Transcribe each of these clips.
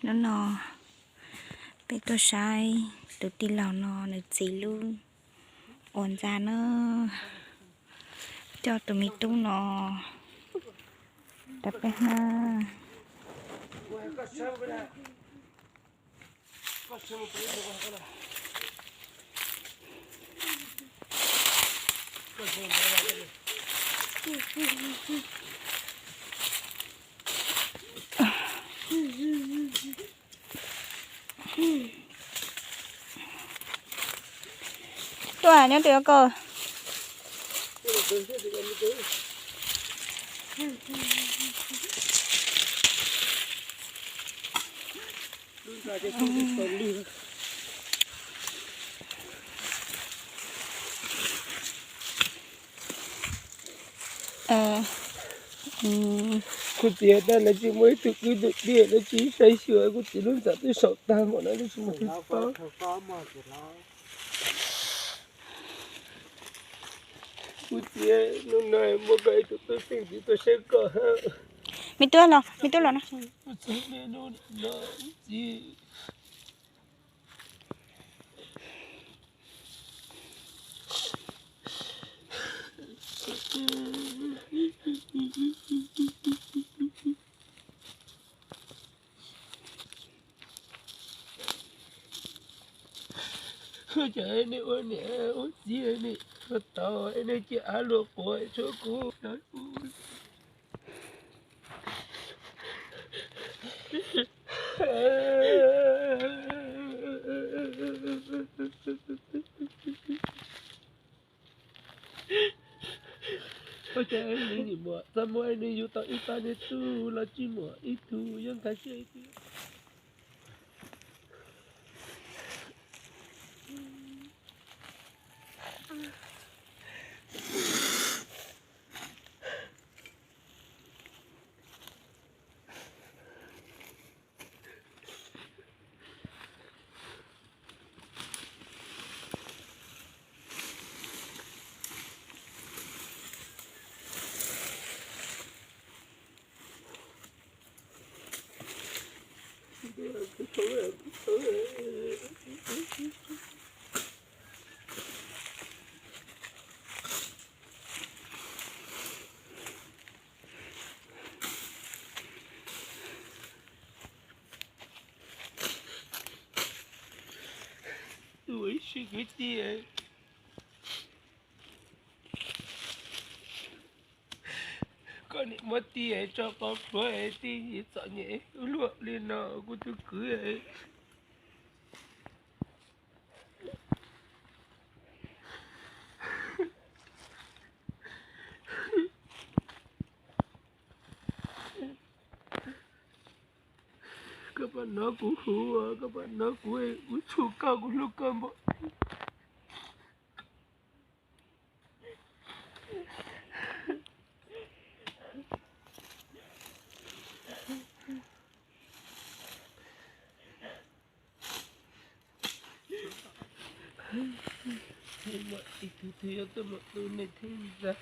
Hnub no peb tuaj saib tus tij laug no nws txiv lub uas ntxa na, coj tus me tub no rau peb na. Tuaj nyob twg ko? Kuv tias tab lawv tsis muaj ib tug kwv tus tij lawv tsis saib xyuas kuv txiv lub ntxa twb saum tag npaum no tsis muaj tus paub. Kuv tias hnub no muab koj ib tug tub xeeb ntxiv tuaj saib koj. Me tub los, me tub los no. Cas nej ua niam ua txiv nej tau nej cia av luag quav tshuav kuv. Ua cas nws nim muam txaj muag nws yug tau ib pab niag tub los tsis muaj ib tug yuav nkag siab ib tug. Tus ib sij kwv tij, koj niam muab tij tso qau plhuav tij txom nyem ua luaj li no kuv tus kwv. Koj pab nov kuv hu, koj pab nov kuv, kuv tshua koj, kuv hlub koj npaum. Ib tug twg yuav tuaj mus tu nej thiab ntag.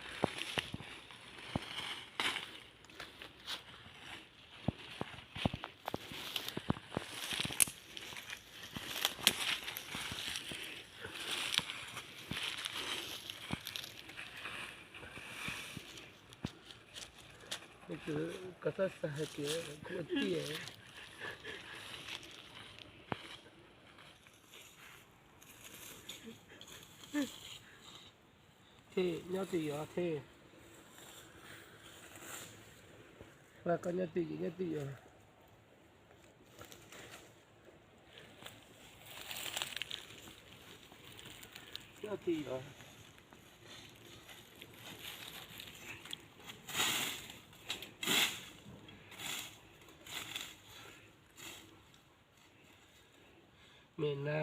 Koj txhob xav hais tias kuv ua tij. Thej nyob twg yog Thej? Koj nyob twg ces nyob twg yog. Nyob twg yog. Me na,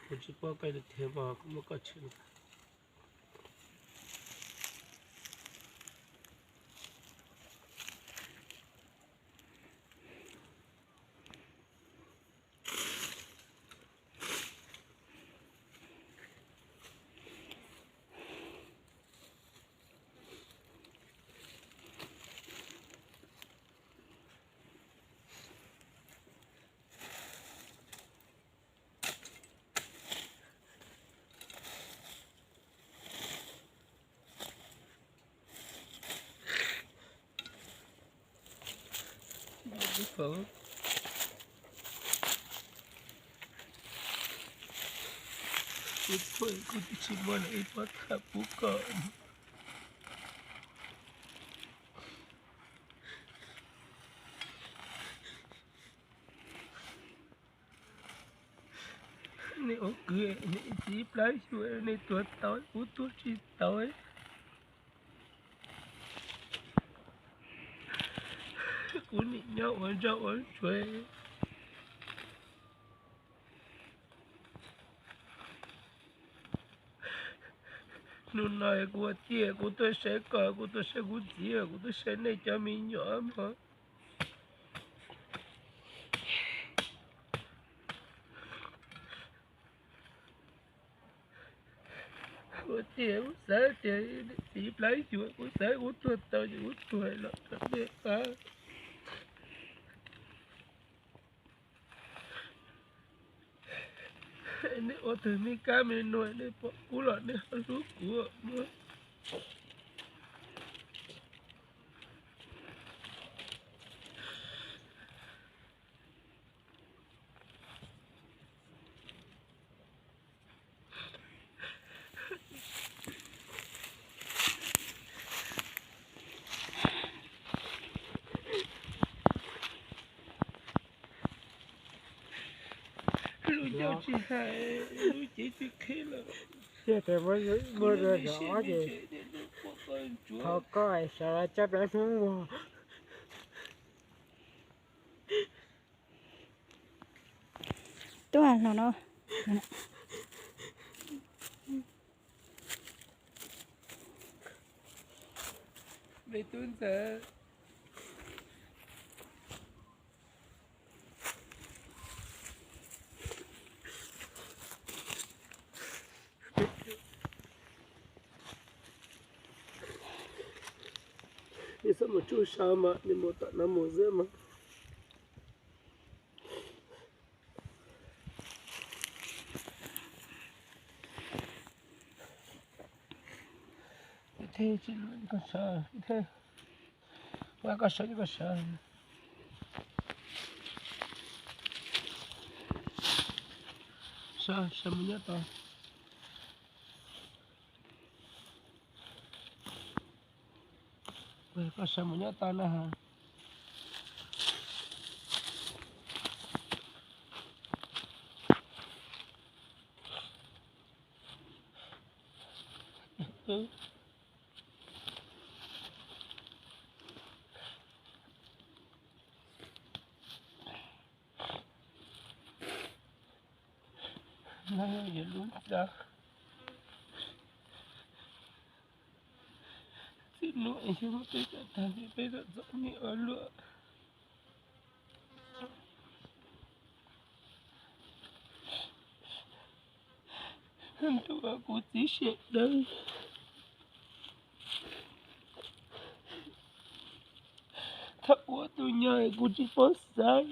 kuv tsis paub koj tiag mas kuv muab koj tshwm ntag. Kuv tuaj kuv twb tsis muaj ib pob tham pub koj. Nej ua kwv nej txiv plab xyuas nej tuag tau kuv tuag tsis tau. Kuv nim nyob ua ntsoj ua ntsuag. Hnub no kuv ua tiag kuv tuaj saib koj, kuv tuaj saib kuv txiv, kuv tuaj saib nej cov me nyuam mog. Kuv tias kuv xav tias txiv plab xyuas, kuv xav kuv tuag tau ces kuv tuag los rau nej pab. Nej ua tug me kab me nuam, nej pom kuv los nej ho hlub kuv mog. Lub ncauj tsis hais, lub cev tsis qhib lawm. Tiag tias muab, muab rau cov ob ces thov koj sawv los coj plab Hmoob mus. Tuaj los no. Me tub ntxawm, nej txhob mus tsuj sa mas, nej mus tom no mus xwb mas. Thiab tsis, koj sawv, koj sawv, koj sawv. Sawv, sawv mus nyob tod. Koj sawv mus nyob tod na. Lub ntxa, txij hnub es yog muab peb tso tag ces peb txom txom nyem ua luaj. Ntuj, kuv txiv siab dawb. Thaum kuv ua tus nyuam kuv tsis paub xav.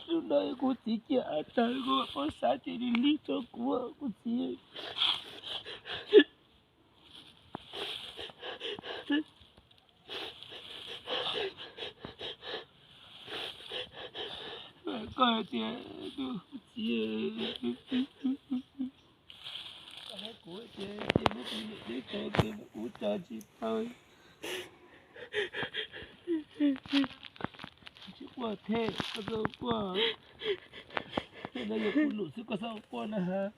Hnub no kuv txiv cia av tag kuv paub xav ces lig lig rau kuv, kuv txiv. Koj hais tias, kuv txiv, koj hais kuv tias cia muab kuv niam deb tau tias kuv tso tsis tau. Tsis quaj thiab, koj txhob quaj. Tej no yog kuv lus xwb, koj txhob quaj na has.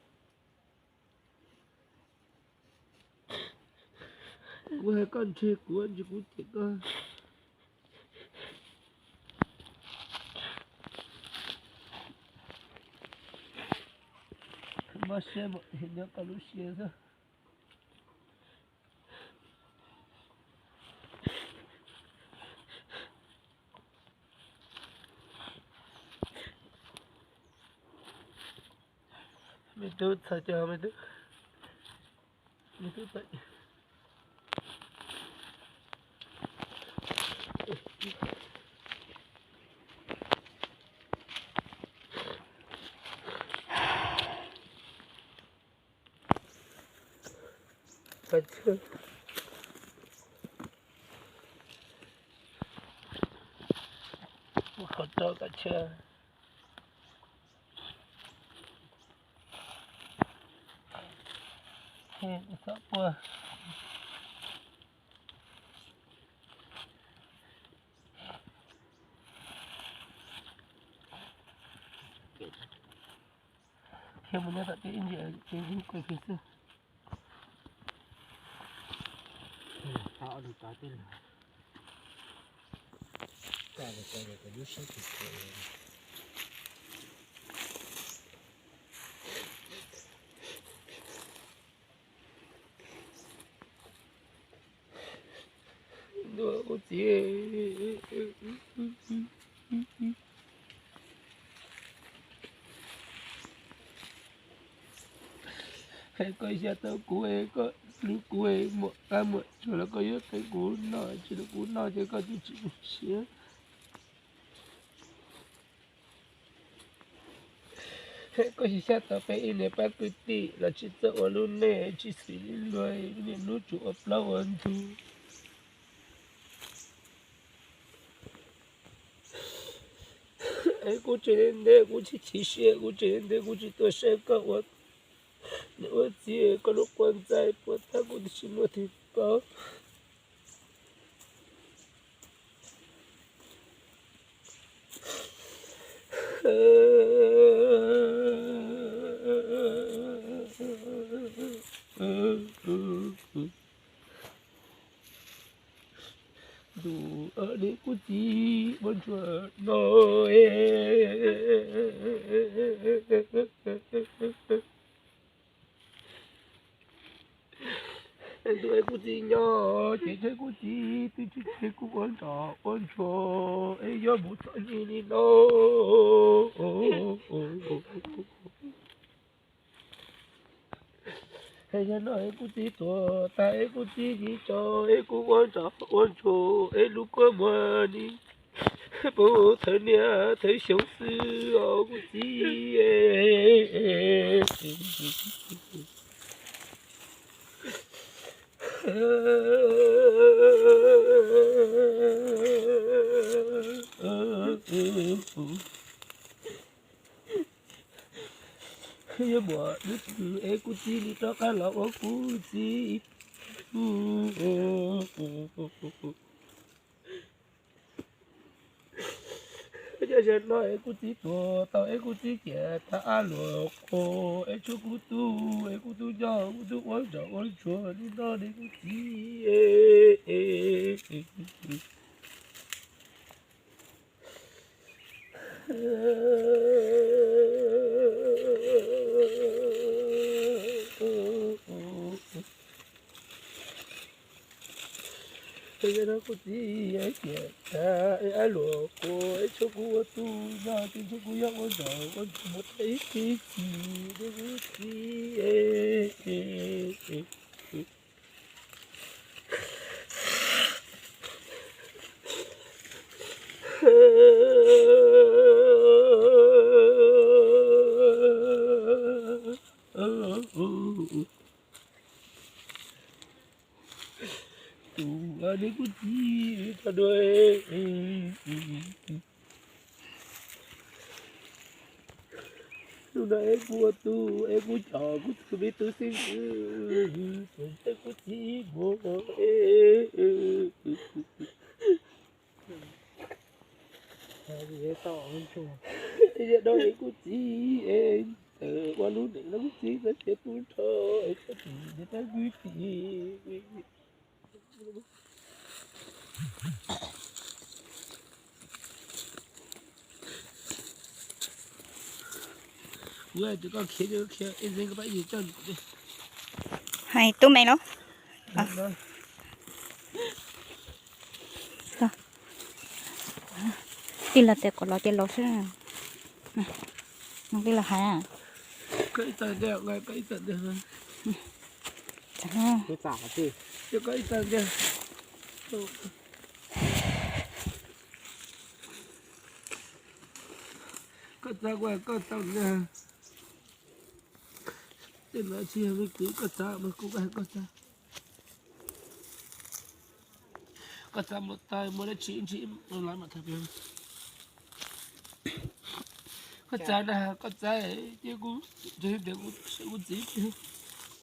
Kuv hais koj ntshe kuv, ntshe kuv cem koj. Mob siab mas nyob koj lub siab xwb. Me tub txhawj cov me tub, me tub tawm. Kav tsij ua qhov rau kav tsij. Txhob quaj. Khiav mus nyob tom tej ib ntsis ces kuv khaws xwb. Ntuj, kuv txiv, es koj xyav tau kuv es koj hlub kuv es muaj qab muaj tsuag los koj yuav qhia kuv noj, tsis rau kuv noj ces koj twb tsis muaj siab. Koj xyav tau peb ib niam pab kwv tij los tsis txawj ua lub neej, tsis xws li luag, niaj hnub tsuas ua plaub ua ntug. Es kuv tseem ntev kuv tsis chim siab, kuv tseem ntev kuv tsis tuaj saib koj ua niam ua txiv, koj lub quav ntxaij puas tag kuv twb tsis muaj tus paub. Ntuj, niam kuv txiv ua ntsuag no. Ntuj, es kuv txiv nyob ces tseg kuv txiv twb tsis tseg kuv ua nroj ua ntsuag es yuav mus txom nyem li no. Es yog no es kuv txiv tuag tag es kuv txiv nyob tso es kuv ua nroj ua ntsuag es lub kua muag ni puv thawm niaj thawm xyoo xwb os kuv txiv. Yuav muaj lub twg es kuv txiv li rov qab los ua kuv txiv. Yog zaum no es kuv txiv tuag tau es kuv txiv ciam tag ab luam qhuav es tshuav kuv tub es kuv tub nyob kuv tub ua nroj ua ntsuag li no li kuv txiv. Yog no kuv txiv ciam tag ab luam qhuav es tshuav kuv ua tub nyob ces tshuav kuv yog ua nroj ua ntsuag mus tau ib txhis li kuv txiv. Tus niam kuv txiv tag dua, lub no es kuv ua tub es kuv coj kuv tus me tub xeeb ntxwv tuaj ntsib kuv txiv mus es. Yog no es kuv txiv es txawm ua lub neej los kuv txiv txoj sia pub rau es txhob txwm niam tab kwv tij. Hais tub me los. Tij laug tias kom los ces los xwb. Tij laug hais. Koj txav kuv hais koj tau na. Tej no tsis yog me kwv, koj txav mas kuv hais koj txav. Koj txav mus tau muaj dab tsi ib ntsis los mam tham. Koj txav na, koj txav ces kuv, kuv txiv.